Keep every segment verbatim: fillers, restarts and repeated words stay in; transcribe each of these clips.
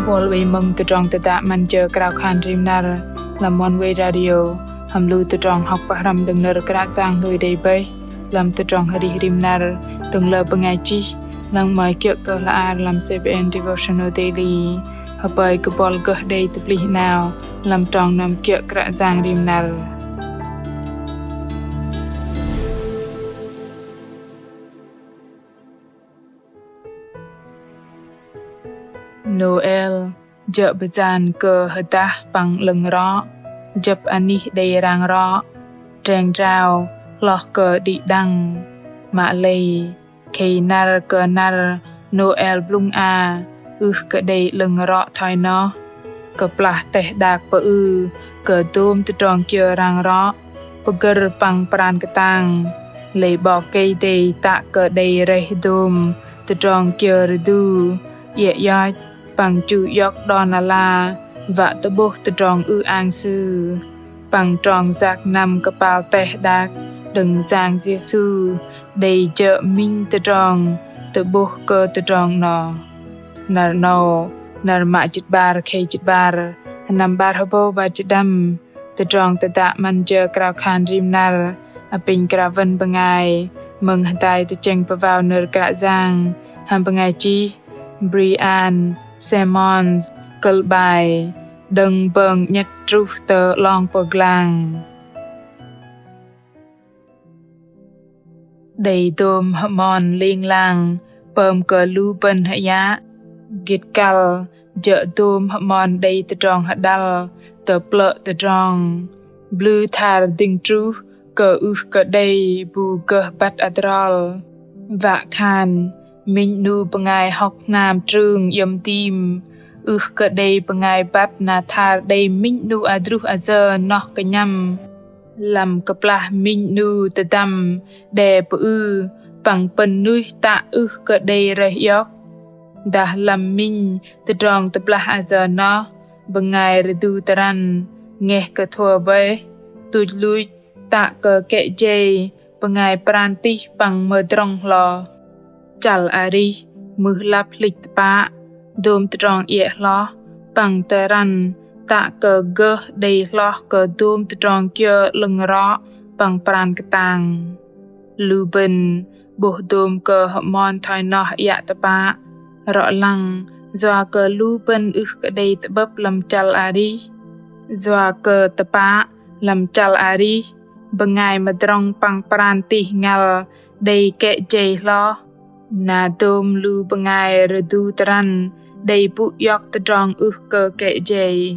Bol wei mơ̆ng tơdrong tơdă 'Măn jơ krao khan rim năr lăm Oneway Radio hăm lu tơdrong hŏk pơhrăm đơ̆ng nơ̆r Kră Yang hlôi đei bơih lăm tơdrong arih rim năr đơ̆ng lơ bơngai chih, lăng 'mơ̆i kiơ̆ kơ hla ar lăm C B N Devotional Daily. Hơpơi kơ bol gơh đei tơplih 'nao lăm trong năm kiơ̆ Kră Yang rim năr. Nôel jơ̆ bơyan kơ hơdah păng 'lơ̆ng rŏ, jơ̆p anih đei rang rŏ, dreng drao hloh kơ đĭ đăng. Mă lei khei năr kơ năr Nôel blŭng a ưh kơ đei 'lơ̆ng rŏ thoi noh. Kơplah teh đak pơư kơ dôm tơdrong kiơ rang rŏ, pơgơ̆r păng pran kơtang, lei 'Bok Kei-Dei tă kơ đei rơih dôm tơdrong kiơ rơdu, iĕ ioch păng chu iŏk đon ala wă tơ'bôh tơdrong ư-ang Sư. Păng trong yak năm kơpal teh đak đơ̆ng Yang Yêsu đei jơ̆ minh tơdrong tơ'bôh kơ tơdrong 'noh. Năr 'nâu, năr mă jĭt 'bar khei jĭt 'bar, sơnăm 'bar hơbâu 'bar jĭt đăm. Tơdrong tơdă 'Măn jơ krao khan rim năr apinh krao wơ̆n bơngai mơ̆ng hơdai tơchĕng pơwao nơ̆r Kră Yang hăm bơngai chih Brian Simmons, kơ̆l 'bai Đơ̆ng bơng 'nhĕt truh tơ 'long pơglang. Đei dôm hơmon ling lang pơm kơ lu bơ̆n hơyă. Gĭt kăl jơ̆ dôm hơmon đei tơdrong hơđăl tơ plơ̆ tơdrong. Blŭ thar dĭng truh kơ ưh kơ đei bu gơh băt adrol. Wă khan minh 'nu bơngai hŏk hnam trưng iĕm dim, ưh kơ đei bơngai băt na thar đei minh 'nu adruh ayơ noh kơnhăm. Lăm kơplah minh 'nu tơdăm đe pơư păng pơ̆n nuih tă ưh kơ đei rơih iŏk. Dah lăm minh tơdrong tơblah ayơ noh, bơngai rơdu tơrăn ngeh kơthua bơih, tuch luch tă kơ kĕ jei bơngai pran tih păng mơdrŏng hloh. Chăl arih mưh lăp hlĭch tơpă, dôm tơdrong iĕ hloh păng tơrăn tă kơ gơh đei hloh kơ dôm tơdrong kiơ 'lơ̆ng rŏ păng pran kơtang. Lu bơ̆n 'bôh dôm kơ hơmon thoi noh iă tơpă, rŏ lăng yua kơ lu bơ̆n ưh kơ đei tơ'bơ̆p lăm chăl arih. Yua kơ tơpă lăm chăl arih, bơngai mơdrŏng păng pran tih ngăl đei kĕ jei hloh. Na dôm lu bơngai rơdu tơrăn đei pŭ iŏk tơdrong ưh kơ kĕ jei.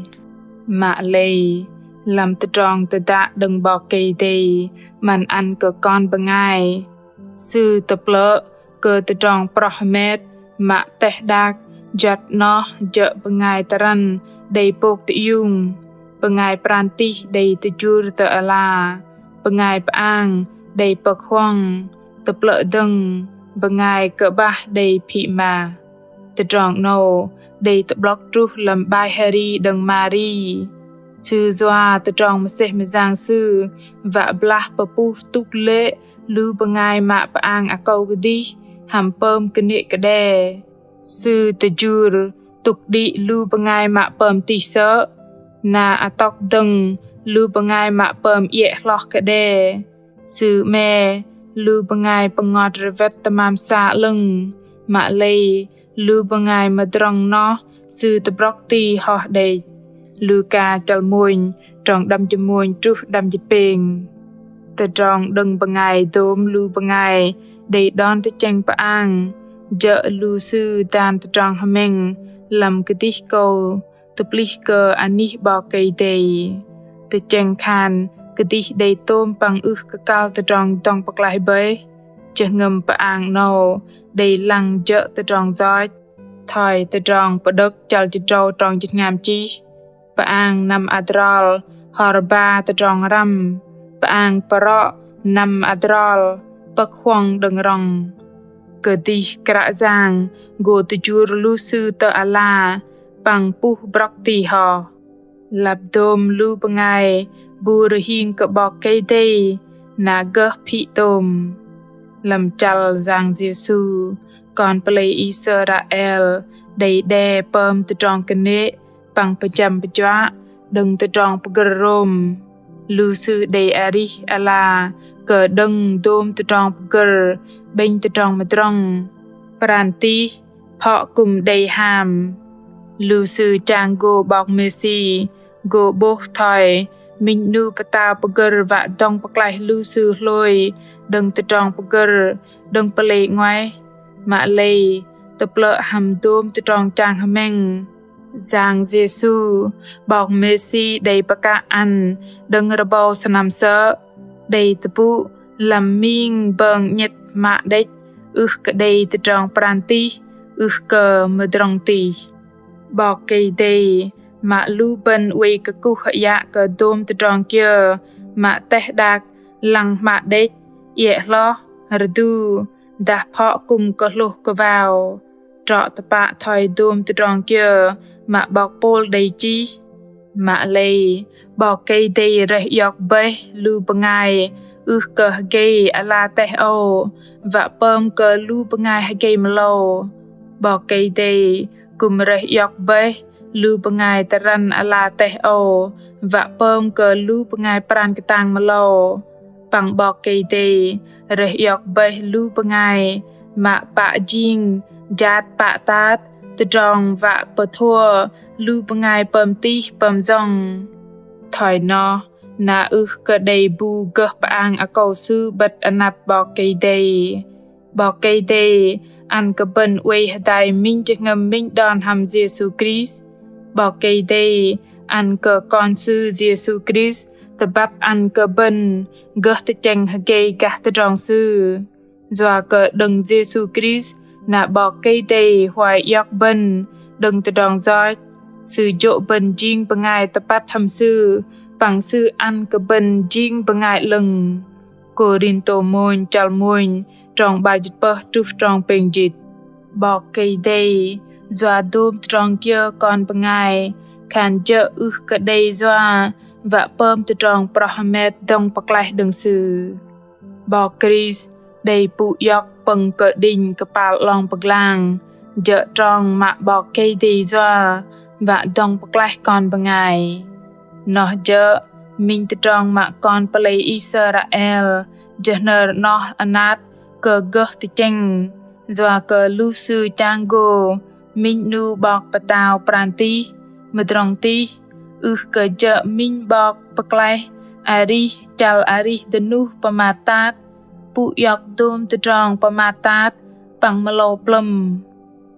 Mă lei lăm tơdrong tơdă đơ̆ng 'Bok Kei-Dei 'măn ăn kơ kon bơngai, Sư tơplơ̆ kơ tơdrong proh hơmet mă teh đak juăt noh jơ̆ bơngai tơrăn đei pôk tơiung, bơngai pran tih đei tơjur tơ ala, bơngai pơang đei pơ̆k huŏng, tơplơ̆ dơ̆ng bơngai kơ'bah đei phĭ mah. Tơdrong 'nâu đei tơ'blŏk truh lăm 'bai hơri đơ̆ng Mari. Sư yua tơdrong mơsêh mơyang sư wă blah pơpuh tŭk lê̆ lu bơngai mă pơang akâu kơdih hăm pơm kơnê̆ kơđe. Sư tơjur tŭk đĭ lu bơngai mă pơm tih sơ̆, na atŏk dơ̆ng lu bơngai mă pơm iĕ hloh kơđe. Sư 'me lu bơngai pơngot rơwĕt tơmam sa 'lơ̆ng, mă lei lu bơngai mơdrŏng noh Sư tơ'blŏk ti hoh đĕch. Luka chăl mônh, trong đăm jơ̆ mônh truh đăm jơ̆ pêng. Tơdrong đơ̆ng bơngai dôm lu bơngai đei đon tơchĕng pơang, jơ̆ lu sư dan tơdrong hơmĕng lăm kơdih akâu tơplih kơ anih 'Bok Kei-Dei. Tơchĕng khan kơdih đei tôm păng ưh kơ kăl tơdrong dŏng pơklaih bơih, jơhngơ̆m pơang 'nâu đei lăng jơ̆ tơdrong yoch. Thoi tơdrong Pơđơ̆k chăl jĭt drâu trong jĭt hngam chih: Pơang năm adrol hor ba tơdrong răm, pơang pơrŏ năm adrol pơ̆k huŏng đơ̆ng rŏng. Kơdih Kră Yang gô tơjur lu sư tơ ala păng puh brŏk ti hoh. Lăp dôm lu bơngai bu rơhing kơ 'Bok Kei-Dei na gơh phĭ tôm. Lăm chăl Yang Yêsu Kon pơlei Israel đei đe pơm tơdrong kơnê̆ păng pơjăm pơjuă đơ̆ng tơdrong pơgơ̆r Rôm. Lu sư đei arih ala kơ đơ̆ng dôm tơdrong pơgơ̆r 'bĕnh tơdrong mơdrŏng. Pran tih phŏ kư̆m đei ham. Lu sư chang gô 'Bok Mêsi gô 'bôh thoi minh 'nu pơtao pơgơ̆r wă dŏng pơklaih lu sư hlôi đơ̆ng tơdrong pơgơ̆r đơ̆ng pơlei 'nguaih. Mă lei tơplơ̆ hăm dôm tơdrong chang hơmĕng, Yang Yêsu 'Bok Mêsi đei pơkă ăn đơ̆ng rơbâu sơnăm sơ̆, đei tơpŭ lăm ming bơng 'nhĕt mă đĕch ưh kơ đei tơdrong pran tih ưh kơ mơdrŏng tih. 'Bok Kei-Dei mă lu bơ̆n oei kơkuh hơiă kơ dôm tơdrong kiơ mă teh đak lăng hmă đĕch, iĕ hloh, rơdu, dah phŏ kư̆m kơ hlôh kơ wao. Trŏ tơpă thoi dôm tơdrong kiơ mă 'bok Pôl đei chih. Mă lei 'Bok Kei-Dei rơih iŏk bơih lu bơngai ưh kơ hơgei ala teh âu wă pơm kơ lu bơngai hơgei mơlâu. 'Bok Kei-Dei kư̆m rơih iŏk bơih lu bơngai tơrăn ala teh âu wă pơm kơ lu bơngai pran kơtang mơlâu. Păng 'Bok Kei-Dei rơih iŏk bơih lu bơngai mă pă jing jat pă tat tơdrong wă pơtho lu bơngai pơm tih pơm jŏng. Thoi noh na ưh kơ đei bu gơh pơang akâu Sư 'bơ̆t anăp 'Bok Kei-Dei. 'Bok Kei-Dei ăn kơ bơ̆n oei hơdai minh jơhngơ̆m minh đon hăm Yêsu Krist. 'Bok Kei-Dei ăn kơ Kon Sư Yêsu Krist tơbăt ăn kơ bơ̆n gơh tơchĕng hơgei gah tơdrong Sư. Yua kơ đơ̆ng Yêsu Krist na 'Bok Kei-Dei huay iŏk bơ̆n đơ̆ng tơdrong yoch. Sư jô̆ bơ̆n jing bơngai tơpăt hăm Sư, păng Sư ăn kơ bơ̆n jing bơngai 'lơ̆ng. Kôrintô mônh chăl mônh trong 'bar jĭt pơh truh trong pêng jĭt. 'Bok Kei-Dei yua dôm tơdrong kiơ kon bơngai khan jơ̆ ưh kơ đei yua wă pơm tơdrong proh hơmet dŏng pơklaih đơ̆ng Sư. 'Bok Krist đei pŭ iŏk pơ̆ng kơđinh kơpal 'long pơglang, jơ̆ trong mă 'Bok Kei-Dei yua wă dŏng pơklaih kon bơngai. Noh jơ̆ minh tơdrong mă kon pơlei Israel jơhnơr noh anat kơ gơh tơchĕng, yua kơ lu sư chang gô minh 'nu 'bok pơtao pran tih, mơdrŏng tih, ưh kơ jơ̆ minh 'bok pơklaih arih chăl arih dơnuh pơmat tat, pŭ iŏk dôm tơdrong pơmat tat păng mơlâu plơ̆m.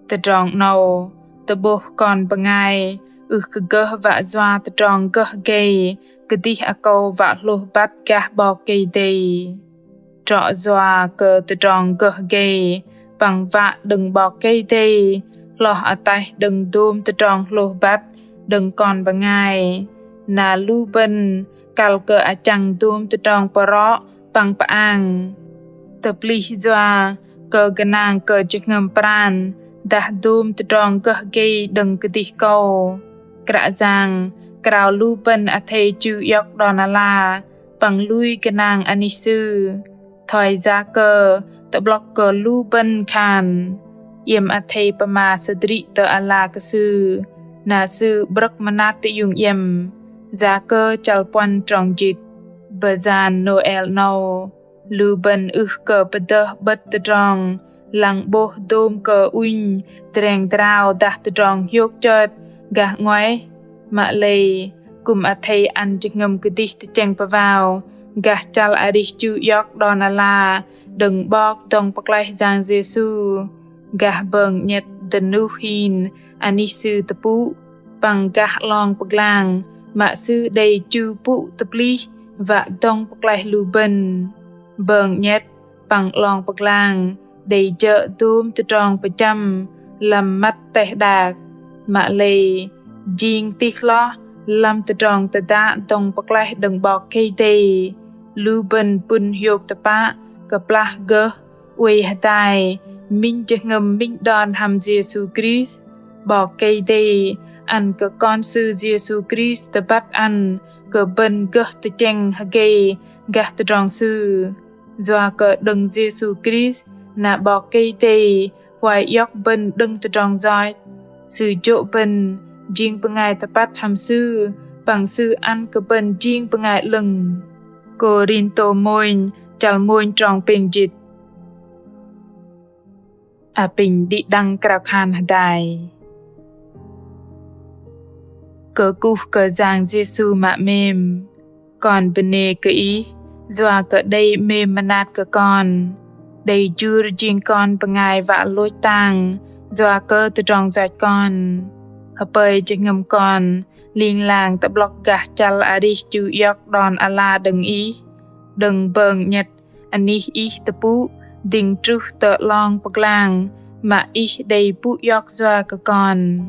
Tơdrong 'nâu tơ'bôh kon bơngai ưh kơ gơh wă yua tơdrong gơh gei kơdih akâu wă hlôh băt gah 'Bok Kei-Dei. Trŏ yua kơ tơdrong gơh gei păng wă đơ̆ng 'Bok Kei-Dei hloh ataih đơ̆ng dôm tơdrong hlôh băt đơ̆ng kon bơngai, na lu bơ̆n kăl kơ achăng dôm tơdrong pơrŏ păng pơang. Tơplih yua kơ gơnang kơ jơhngơ̆m pran dah dôm tơdrong gơh gei đơ̆ng kơdih kâu, Kră Yang krao lu bơ̆n athei chu iŏk đon ala păng lui gơnang anih Sư. Thoi Yakơ tơ'blŏk kơ lu bơ̆n khan: Iĕm athei pơma sơdrĭ tơ ala kơ Sư, na Sư 'brơ̆k mơnat tơiung iĕm. Yakơ chăl puăn trong jĭt. Bơyan Nôel 'nâu, lu bơ̆n ưh kơ pơdơh 'bơ̆t tơdrong lăng 'bôh dôm kơ ŭnh dreng drao dah tơdrong hiôk chơt gah 'nguaih. Mă lei kư̆m athei ăn jơhngơ̆m kơdih tơchĕng pơwao gah chăl arih chu iŏk đon ala đơ̆ng 'Bok dŏng pơklaih Yang Yêsu, gah bơng 'nhĕt dơnuh hin anih Sư tơpŭ, păng gah 'long pơglang mă Sư đei chu pŭ tơplih wă dŏng pơklaih lu bơ̆n. Bơng 'nhĕt păng 'long pơglang đei jơ̆ dôm tơdrong pơchăm lăm măt teh đak. Mă lei jing tih hloh lăm tơdrong tơdă dŏng pơklaih đơ̆ng 'Bok Kei-Dei, lu bơ̆n pŭn hiôk tơpă kơplah gơh oei hơdai minh jơhngơ̆m minh đon hăm Yêsu Krist. 'Bok Kei-Dei ăn kơ Kon Sư Yêsu Krist tơbăt ăn kơ bơ̆n gơh tơchĕng hơgei gah tơdrong Sư. Yua kơ đơ̆ng Yêsu Krist na 'Bok Kei-Dei huay iŏk bơ̆n đơ̆ng tơdrong yoch. Sư jô̆ bơ̆n jing bơngai tơpăt hăm Sư, păng Sư ăn kơ bơ̆n jing bơngai 'lơ̆ng. Kôrintô mônh, chăl mônh trong pêng jĭt. Apinh đĭ đăng krao khan hơdai. Kơkuh kơ Yang Yêsu mă 'mêm. Kon bơnê kơ Ih, yua kơ đei 'mêm mơnat kơ kon. Đei jur jing kon bơngai wă lôch tang, yua kơ tơdrong yoch kon. Hơpơi jơhngơ̆m kon ling lang tơ'blŏk gah chăl arih chu iŏk đon ala đơ̆ng Ih, đơ̆ng bơng 'nhĕt anih Ih tơpŭ, dĭng truh tơ 'long pơglang mă Ih đei pŭ iŏk yua kơ kon.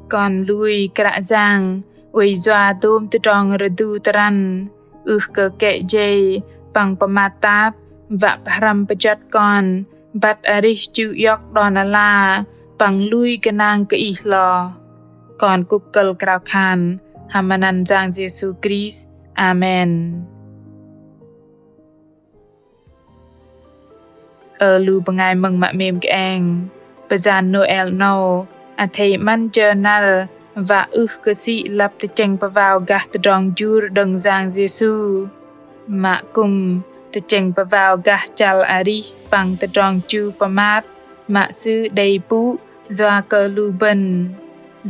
Kon lui Kră Yang oei yua dôm tơdrong rơdu tơrăn, ưh kơ kĕ jei păng pơmat tat, wă pơhrăm pơjuăt kon băt arih chu iŏk đon ala păng lui gơnang kơ Ih hloh. Kon kŭp kơ̆l krao khan hăm anăn Yang Yêsu Krist. Amen. Ơ lu bơngai mơ̆ng mă 'mêm kơeng, pơyan Nôel 'nâu, athei 'măn jơ năr wă ưh kơ sĭ lăp tơchĕng pơwao gah tơdrong jur đơ̆ng Yang Yêsu. Mă kư̆m tơchĕng pơwao gah chăl arih păng tơdrong chu pơmat mă Sư đei pŭ yua kơ lu bơ̆n.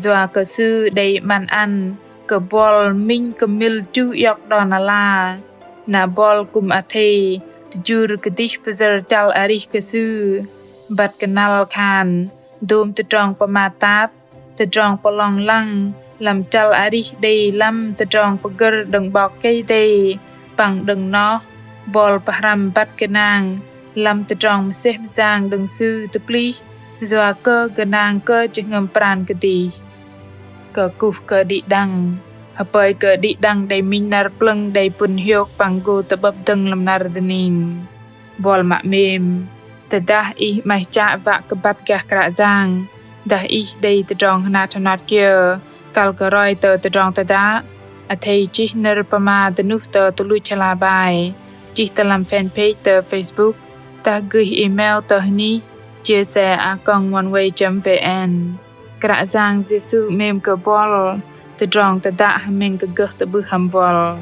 Yua kơ Sư đei 'măn ăn kơ buăl minh kơmil chu iŏk đon ala. Na buăl kư̆m athei tơjur kơdih pơyơ̆r chăl arih kơ Sư. Băt kơnăl khan dôm tơdrong pơmat tat, tơdrong pơlong lăng lăm chăl arih đei lăm tơdrong pơgơ̆r đơ̆ng 'Bok Kei-Dei păng đơ̆ng noh, buăl pơhrăm băt gơnang lăm tơdrong mơsêh mơyang đơ̆ng Sư tơplih, yua kơ gơnang kơ jơhngơ̆m pran kơdih. Kơkuh kơ đĭ đăng, hơpơi kơ đĭ đăng đei minh năr plơ̆ng đei pŭn hiôk păng gô tơ'bơ̆p dơ̆ng lăm năr dơning. Buăl mă 'mêm, tơdah ih 'maih chă wă kơ băt gah Kră Yang, dah ih đei tơdrong hơnat hơnot kiơ kăl kơ roi tơ tơdrong tơdă, athei chih nơ̆r pơma dơnuh tơ tơluch hla bơar, chih tơ lăm fanpage tơ Facebook, dah gơih email tơ hnih chia sẻ a còng oneway chấm vn. Kră Yang Yêsu 'mêm kơ buăl, tơdrong tơdă hơmĕng kơ gơh tơ'bưh hăm buăl.